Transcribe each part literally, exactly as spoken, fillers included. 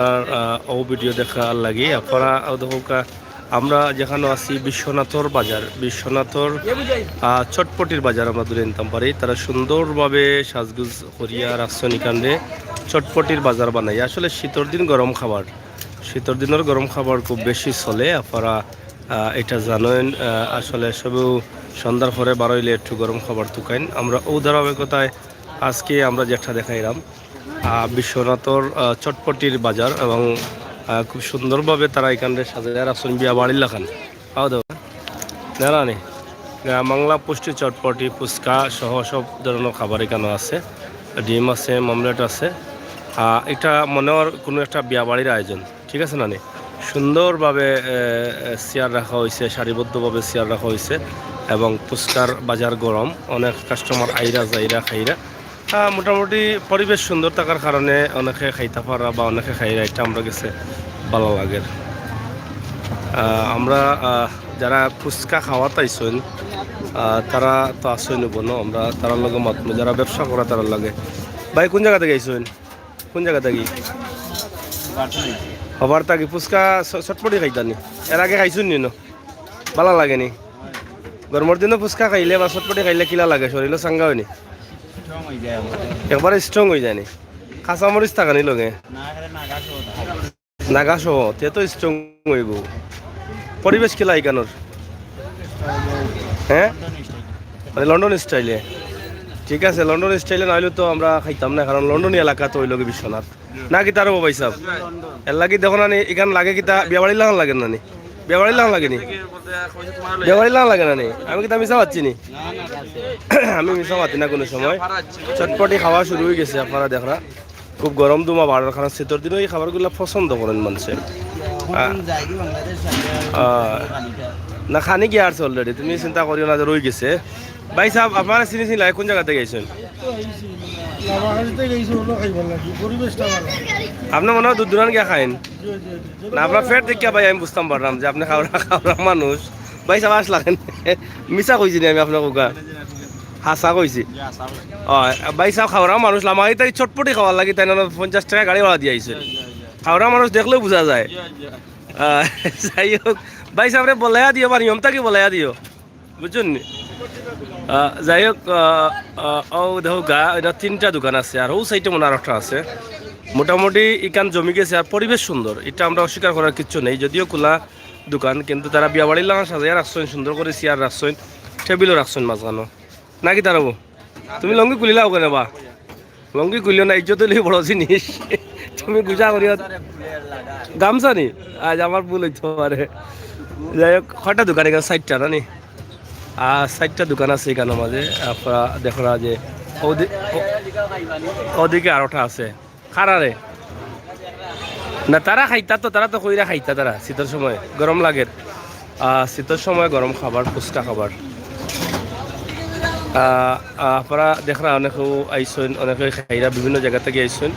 আর, আহ, ও ভিডিও দেখার লাগি। আপনারা, আহ, দেখউক্কা, আমরা যেখানো আছি বিশ্বনাথর বাজার, বিশ্বনাথর, আহ, চটপটির বাজার আমরা ধরি নিতাম পারি। তারা সুন্দরভাবে সাজগুজ করিয়া রাখছইন ইখানরে, চটপটির বাজার বানাই। আসলে শীতর দিন গরম খাবার, শীতর দিনর গরম খাবার খুব বেশি চলে। আপনারা, আহ, এটা জানইন, আহ, আসলে সবেউ সন্ধ্যার পরে বারইলে একটু গরম খাবার তুকাইন। আমরা ও ধারাবাহিকতায় আজকে আমরা যেটা দেখাইলাম, আহ, বিশ্বনাথর, আহ, চটপটির বাজার এবং, আহ, খুব সুন্দরভাবে তারা ইখানরে সাজাইয়া রাখছইন বিয়া বাড়ির লাখান। খাওয়া দাওয়া। জানা নি? গ্রাম বাংলা পুষ্টি চটপটি, ফুচকা সহ সব ধরনের খাবার ইখানো আছে। ডিম আছে, অমলেট আছে। আহ, এটা মনে অর কোনো একটা বিয়া বাড়ির আয়োজন, ঠিক আছে না নি? সুন্দরভাবে, এ, এ, চেয়ার রাখা হইছে, সারিবদ্ধভাবে চেয়ার রাখা হইছে এবং ফুচকার বাজার গরম, অনেক কাস্টমার আইরা যাইরা খাইরা। আহ, মোটামুটি পরিবেশ সুন্দর থাকার কারণে অনেকে খাইতা পাররা বা অনেকে খাইরা, এটা আমরা গেছে ভালা লাগের। আহ, আমরা, আহ, যারা ফুচকা খাওয়াত আইছইন, আহ, তারা তো আছইন অবো, আমরা তারার লগে মাতমু, যারা ব্যবসা করা তারার লগে। ভাই, কোন জাগা থাকি আইছইন? কোন জাগা থাকি? হবার থাকি। ফুচকা চ-, চটপটি খাইতা নি? এর আগে খাইছইন নি ন? ভালা লাগে নি? গরমর দিনো ফুচকা খাইলে বা চটপটি খাইলে কিলা লাগে? শরীলো চাঙ্গা অয় নি? একবারে স্ট্রং অই যায় নি? কাঁচামরিচ থাকা নি লগে? নাগা সহ, তে তো স্ট্রং অইবো। পরিবেশ কিলা ইখানর? হ্যাঁ? মানে লন্ডন স্টাইলে। ঠিক আছে, লন্ডন স্টাইলে না অইলে তো আমরা খাইতাম না, কারণ লন্ডনি এলাকা তো অইলো গি বিশ্বনাথ। না কিতা রে ভাই সাহেব? এর লাগি দেখো না নি, ইখান লাগে কিতা বিয়া বাড়ির লাখান লাগে না নি? বিয়া বাড়ির লাখান লাগে নি? বিয়া বাড়ির লাখান লাগে না নি? আমি কিতা মিছা মাতছি নি? আমি মিছা মাতি না কোনো সময়। চটপটি খাওয়া শুরু অই গেছে, আপনারা দেখরা। খুব গরম ধুমা বাড়ার কারণ শীতর দিনো এই খাবারগুলা পছন্দ করইন মানষে। আহ, আহ, না, খানি গিয়া আছে already, তুমি চিন্তা করিও না যে রই গেছে। ভাই সাহেব, আপনারা চিনি চিনলা, কোন জাগা থাকি আইছইন? আপনি মনে হয় দূর দূরান্ত গিয়া খাইন। না, আপনার ফেট দেখিয়া ভাই আমি বুঝতাম পারলাম যে আপনি খাওরা, খাওরা মানুষ। ভাই সাহেব, আসলা কেনে? মিছা কইছি নি আমি আপনার কুকা? হাছা কইছি। ও, ভাই সাহেব, খাওরা মানুষ, লামাই তাই চটপটি খাওয়ার লাগি তাইন পঞ্চাশ টাকা গাড়ি ভাড়া দিয়া আইছইন। খাওরা মানুষ দেখলেউ বুঝা যায়। আহ, যাই হোক, ভাই সাহেবরে বলাইয়া দিও বা নিয়ম থাকি বলাইয়া দিও, বুঝছইন নি? আহ, যাই হোক, আহ, আহ, ও দেখউক্কা, এটা তিনটা দোকান আছে, আর ও সাইডে মনে হয় আরেকটা আছে। মোটামুটি ইখান জমি গেছে, আর পরিবেশ সুন্দর, এটা আমরা অস্বীকার করার কিচ্ছু নেই। যদিও খোলা দোকান, কিন্তু তারা বিয়া বাড়ির লাখান সাজাইয়া রাখছইন, সুন্দর করি চেয়ার রাখছইন, টেবিলও রাখছইন মাঝখানো। না কিতা রে বা? তুমি লুঙ্গি খুলিলাও কেনে বা? লুঙ্গি খুলিও না, ইজ্জত অইলে বড় জিনিস। তুমি গুজা করিও। গামছা নি? আজ আমার ভুল অইতে পারে। যাই হোক, কয়টা দোকান ইখান? চাইরটা না নি? আর চাইরটা দোকান আছে ইখানর মাঝে। আপনারা দেখরা যে ওদি-, ও-, ওদিকে আরোটা আছে। খারারে। না, তারা খাইতা তো, তারা তো কইরা খাইতা তারা শীতর সময়, গরম লাগের। আহ, শীতর সময় গরম খাবার, ফুচকা খাবার। আহ, আহ, আপনারা দেখরা অনেকেউ আইছইন, অনেকে খাইরা বিভিন্ন জাগা থাকি আইছইন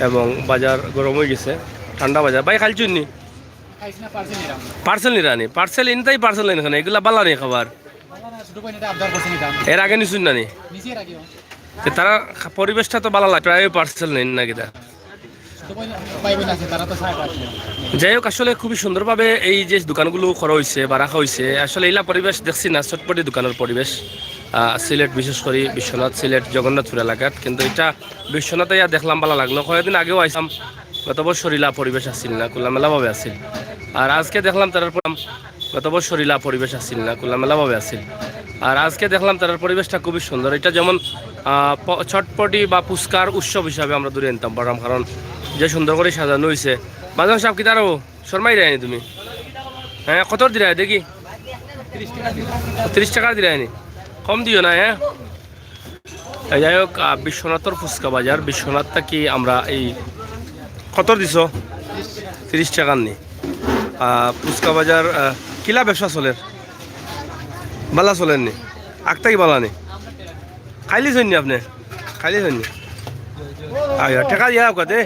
এবং বাজার গরম অই গেছে, ঠান্ডা বাজার। ভাই, খাইছইন নি? খাইছি না, পার্সেল নিলাম। পার্সেল নিরা নি? পার্সেল ইনতাই পার্সেল নিন কেনে? এগুলা বালা নি খাবার? বালা না, ছোট ভাই এটা আবদার করছে নিতাম। এর আগে নিছইন না নি? নিছি এর আগেও। তে তারা খা-, পরিবেশটা তো বালা লাগে, প্রায় পার্সেল নেন না কিতা? ছোট ভাই, ভাই বোন আছে, তারা তো চায় পার্সেল। যাই হোক, আসলে খুবই সুন্দরভাবে এই যে দোকানগুলো করা হইছে বা রাখা হইছে, আসলে এইলা পরিবেশ দেখছি না, চটপটি দোকানের পরিবেশ। আহ, সিলেট, বিশেষ করে বিশ্বনাথ, সিলেট জগন্নাথপুর এলাকাত, কিন্তু এটা বিশ্বনাথে ইয়া দেখলাম, বালা লাগলো। কয়েকদিন আগেও আইছলাম, গত বছর ইলা পরিবেশ আছিল না, খোলামেলাভাবে আছিল। আর আজকে দেখলাম তারার পর-, গত বছর ইলা পরিবেশ আছিল না, খোলামেলাভাবে আছিল। আর আজকে দেখলাম তারার পরিবেশটা খুবই সুন্দর। এটা যেমন, আহ, প-, চটপটি বা ফুচকার উৎসব হিসাবে আমরা ধরি নিতাম পারলাম, কারণ যে সুন্দর করি সাজানো হইছে। বাজান সাহেব, কিতা রে বা? শরমাইরায় নি তুমি? হ্যাঁ, কত দিরায় দেখি? তিরিশ টাকা দিরায় নি? কম দিও না, হ্যাঁ? এই যাই হোক, আহ, বিশ্বনাথর ফুচকা বাজার, বিশ্বনাথ থাকি আমরা এই কত দিছো? তিরিশ টাকার নি। আহ, ফুচকা বাজার, আহ, কিলা ব্যবসা চলের? বালা চলের নি? আগ থাকি বালা নি? খাইলিছইন নি আপনে? খাইলিছইন নি? আয়, টাকা দিয়া কতে?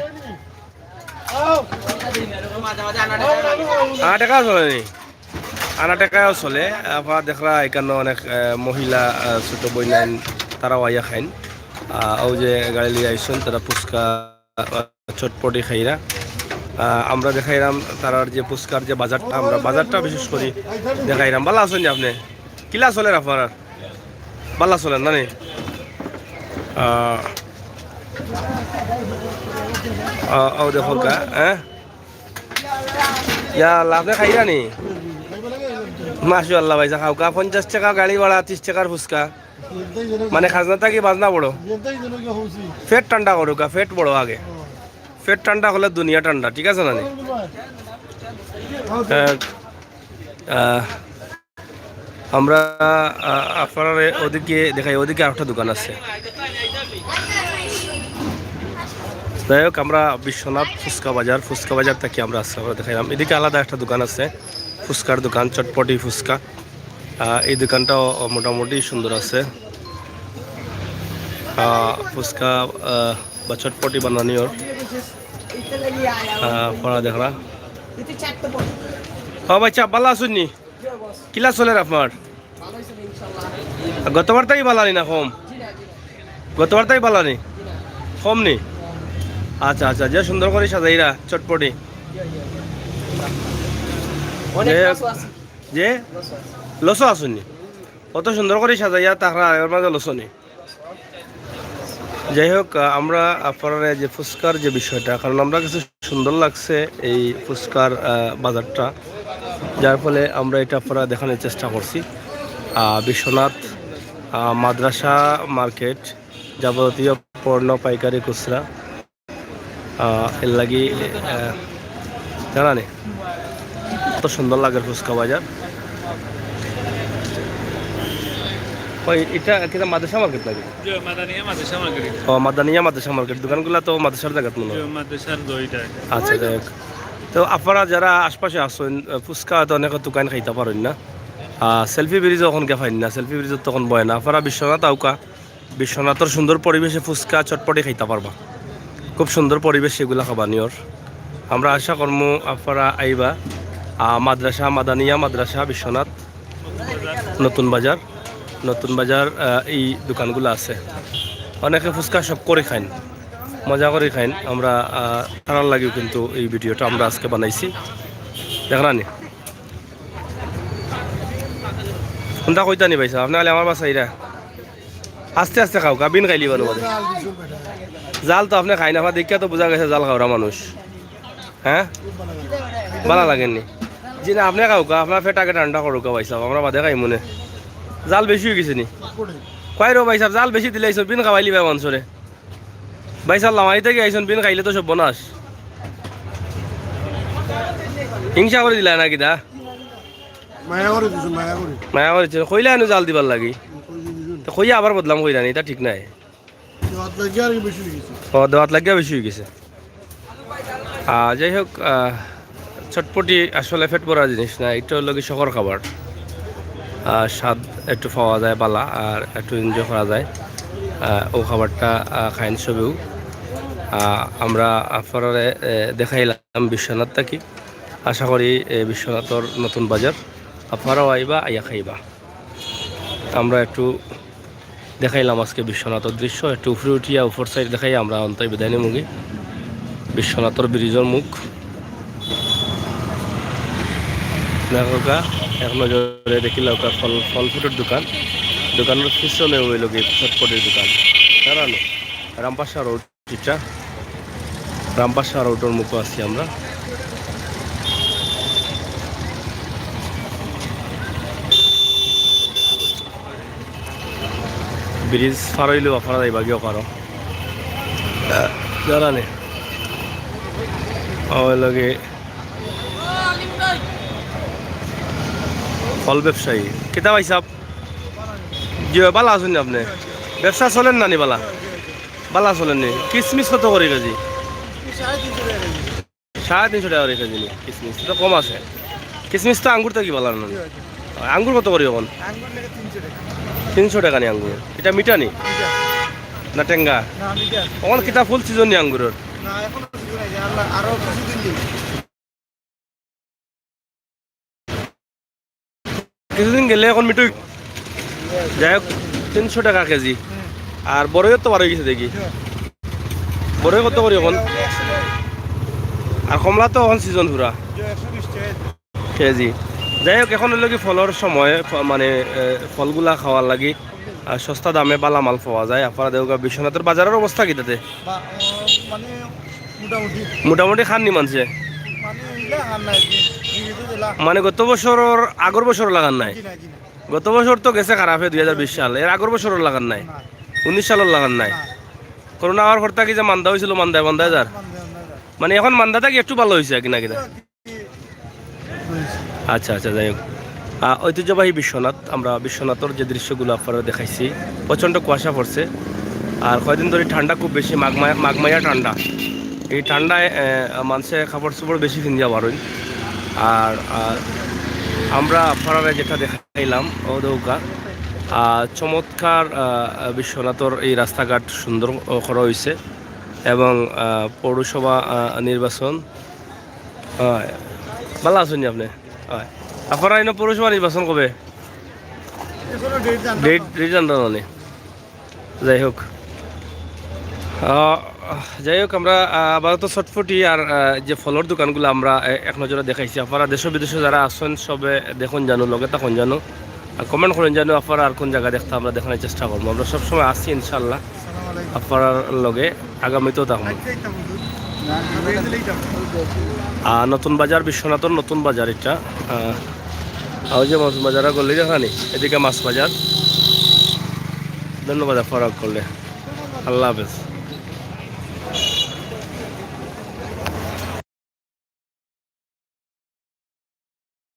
আনা টাকাও চলে নি? আনা টাকাও চলে। আবার দেখরা ইখানো অনেক, আহ, মহিলা, আহ, ছোট বইনাইন, তারাও আইয়া খাইন। আহ, অউ যে গাড়ি লইয়া আইছইন, তারা ফুচকা, আহ, চটপটি খাইরা। আহ, আমরা দেখাইরাম তারার যে ফুচকার যে বাজারটা, আমরা বাজারটা বিশেষ করি দেখাইরাম। ভালা আছইন নি আপনে? কিলা চলের আপনার? ভালা চলের না নি? আহ, আহ, ও দেখো গা, হ্যাঁ? ইয়া আল্লাহ, আপনে খাইরা নি? মাশাআল্লাহ ভাই, খাউক্কা। পঞ্চাশ টেকা গাড়ি ভাড়া, তিশ টেকার ফুচকা। মানে খাজনা থাকি বাজনা বড়। পেট ঠান্ডা করুক্কা, পেট বড় আগে। পেট ঠান্ডা করলে দুনিয়া ঠান্ডা, ঠিক আছে না নি? আহ, আহ, আমরা, আহ, আপনারারে ওদিকে দেখাই, ওদিকে আরেকটা দোকান আছে। যাই হোক, আমরা বিশ্বনাথ ফুচকা বাজার, ফুচকা বাজার থাকি আমরা আজকে আপনারারে দেখাইলাম। এদিকে আলাদা একটা দোকান আছে, ফুচকার দোকান, চটপটি ফুচকা। আহ, এই দোকানটাও মোটামুটি সুন্দর আছে। আহ, ফুচকা, আহ, বা চটপটি বানানি ওর। আহ, পড়া দেখরা। ও ভাই, চা ভালা আছইন নি? কিলা চলের আপনার? গতবার তাই ভালা নি না কম? গতবার তাই ভালা নি? কম নি? আচ্ছা, আচ্ছা, যে সুন্দর করি সাজাইরা চটপটি। অনেক যে, লসও আছে। যে? লসও আছে। লসও আছইন নি? অত সুন্দর করি সাজাইয়া তারা এর মাঝে লসও নি? যাই হোক, আহ, আমরা আপনারারে যে ফুচকার যে বিষয়টা, কারণ আমরার কাছে সুন্দর লাগছে এই ফুচকার, আহ, বাজারটা, যার ফলে আমরা এটা আপনারারে দেখানোর চেষ্টা করছি। আহ, বিশ্বনাথ, আহ, মাদ্রাসা মার্কেট, যাবতীয় পণ্য পাইকারি খুচরা, আহ, এর লাগি, আহ, জানা নি? কত সুন্দর লাগে ফুচকা বাজার। ওই, এটা কিতা মাদ্রাসা মার্কেট নাকি? জি, মাদানিয়া মাদ্রাসা মার্কেট। ও, মাদানিয়া মাদ্রাসা মার্কেট। দোকানগুলা তো মাদ্রাসার জাগাত মনে হয়। জি, মাদ্রাসার দুইটা। আচ্ছা, যাই হোক। তো আপনারা যারা আশপাশে আছইন, আহ, ফুচকা তো অনেকে দোকান খাইতা পারইন না। আহ, সেলফি ব্রিজ অখন গিয়া পাইন না, সেলফি ব্রিজর তখন বয় না। আপনারা বিশ্বনাথ আউক্কা, বিশ্বনাথর সুন্দর পরিবেশে ফুচকা চটপটি খাইতা পারবা। খুব সুন্দর পরিবেশ এগুলা খাবানিওর। আমরা আশা করমু আপনারা আইবা। আহ, মাদ্রাসা, মাদানিয়া মাদ্রাসা বিশ্বনাথ, নতুন বাজার, নতুন বাজার, আহ, এই দোকানগুলা আছে। অনেকে ফুচকা শখ করি খাইন, মজা করি খাইন। আমরা, আহ, তারার লাগিও কিন্তু এই ভিডিওটা আমরা আজকে বানাইছি। দেখরা নি? কুনটা কইতা নি ভাইসাব? আপনে খালি আমার বাসাইরা। আস্তে আস্তে খাউক্কা, বিন খাইলিবা নু বাদে। জাল তো আপনে খাইন না, আপনার দেখিয়া তো বুঝা গেছে জাল খাওরা মানুষ। হ্যাঁ? ভালা লাগের নি? জি না, আপনে খাউক্কা, আপনার পেট আগে ঠান্ডা করুক্কা ভাইসাব, আমরা বাদে খাইমুনে। জাল বেশি অইগেছে নি? কই রো ভাইসাব, জাল বেশি দিলাইছো, বিন খাওয়াইলিবা মানষরে। ভাইসাব, লামাই থাকি আইছইন, বিন খাইলে তো সর্বনাশ। হিংসা করি দিলা না কিতা? মায়া করি দিছো, মায়া করি। মায়া করি দিছো। কইলা এনু জাল দিবার লাগি। কই দিছো? তো কইয়া আবার বদনাম কইরা নি, ইটা ঠিক নায়। দেওয়াত লাগিয়া আর কি বেশি অইগেছে। ও, দেওয়াত লাগিয়া বেশি অইগেছে। আহ, যাই হোক, আহ, চটপটি আসলে পেট ভরা জিনিস না, ইটা অইলো গি শখর খাবার। আহ, স্বাদ একটু পাওয়া যায় ভালা, আর একটু enjoy করা যায়। আহ, ও খাবারটা, আহ, খাইন সবেউ। আহ, আমরা আপনারারে, আহ, দেখাইলাম বিশ্বনাথ থাকি। আশা করি, এ, বিশ্বনাথর নতুন বাজার আপনারাও আইবা, আইয়া খাইবা। আমরা একটু দেখাইলাম আজকে বিশ্বনাথর দৃশ্য, একটু উপরে উঠিয়া উপর side দেখাই আমরা অন্তাই বিদায় নিমুগি। বিশ্বনাথর ব্রিজর মুখ দেখউক্কা, এক নজরে দেখিলাউক্কা ফল, ফল fruit-র দোকান, দোকানর পিছনে অইলো গি চটপটির দোকান। দাঁড়ানো, রামপাশা রোড। ইটা রামপাশা রোডর মুখো আছি আমরা। ব্রিজ পার অইলেউ আপনারা যাইবাগি ওখানো। জানা নি? অইলো গি ফল ব্যবসায়ী। কিতা ভাইসাব? জি অয়, ভালা আছইন নি আপনে? ব্যবসা চলের না নি ভালা? ভালা চলের নি? কিসমিস কত করি কেজি? সাড়ে তিনশো টেকা করি কেজি নি কিসমিস। ইটা কম আছে। কিসমিস তো আঙ্গুর থাকি ভালা না নি? আঙ্গুর কত করি অখন? তিনশো টেকা নি আঙ্গুর? ইটা মিঠা নি? না টেঙ্গা? অখন কিতা full season নি আঙ্গুরর? কিছুদিন গেলে অখন মিঠু। যাই হোক, তিনশো টেকা কেজি। আর বড়ইও তো বারই গেছে দেখি। বড়ই কত করি অখন? আর কমলা তো অখন সিজন পুরা। কেজি। যাই হোক, অখন অইলো কি ফলর সময়, ফ-, মানে, এ, ফলগুলা খাওয়ার লাগি, আহ, সস্তা দামে বালা মাল পাওয়া যায়। আপনারা দেউকা বিশ্বনাথর বাজারর অবস্থা কিতা তে? বা, আহ, মানে, মোটামুটি। মোটামুটি খাননি মানষে? মানে, ইলা খান নাই, জি, জি, জি, ইলা। মানে, গত বছরর, আগর বছরর লাগান নাই? জি না, জি না। গত বছর তো গেছে খারাপে, দুই হাজার বিশ সাল, এর আগর বছরর লাগান নাই? না। উনিশ সালর লাগান নাই? না। করোনা অওয়ার পর থাকি যে মান্দা অইছিল, মান্দায়, মান্দায় যার? মান্দায়, মান্দায় যার। মানে, অখন মান্দা থাকি একটু ভালা অইছে কিনা কিনা? আচ্ছা, আচ্ছা, যাই হোক। আহ, ঐতিহ্যবাহী বিশ্বনাথ, আমরা বিশ্বনাথর যে দৃশ্যগুলা আপনারারে দেখাইছি, প্রচণ্ড কুয়াশা পড়ছে। আর কয়দিন ধরি ঠান্ডা খুব বেশি, মাঘ মায়া, মাঘ মায়া ঠান্ডা। এই ঠান্ডায়, আহ, মানষে কাপড় চোপড় বেশি পিন্দিয়া বারইন। আর, আহ, আমরা আপনারারে যেটা দেখাইলাম, অউ দেউকা, আহ, চমৎকার, আহ, বিশ্বনাথর এই রাস্তাঘাট সুন্দর, আহ, করা অইছে। এবং, আহ, পৌরসভা, আহ, নির্বাচন অয়। ভালা আছইন নি আপনে? অয়। আপনারা ইনো পৌরসভা নির্বাচন কবে? এখনো date জানতাম না। Date, date জানতাম না নি। যাই হোক। আহ, যাই হোক, আমরা, আহ, আপাতত ছটফটি আর, আহ, যে ফলর দোকানগুলা আমরা, আহ, এক নজরে দেখাইছি। আপনারা দেশো বিদেশো যারা আছইন, সবে দেখইন জানু, লগে থাকইন জানু। আর comment করইন জানু, আপনারা আর কুন জাগা দেখতা আমরা দেখানির চেষ্টা করমু। আমরা সবসময় আছি ইনশাআল্লাহ। আপনারার লগে আগামীতেও থাকমু। আহ, নতুন বাজার, বিশ্বনাথর নতুন বাজার ইটা। আহ, অউ যে মাছ বাজার গলি দেখানি, এদিকে মাছ বাজার। ধন্যবাদ আপনারা করলে। আল্লাহ হাফেজ।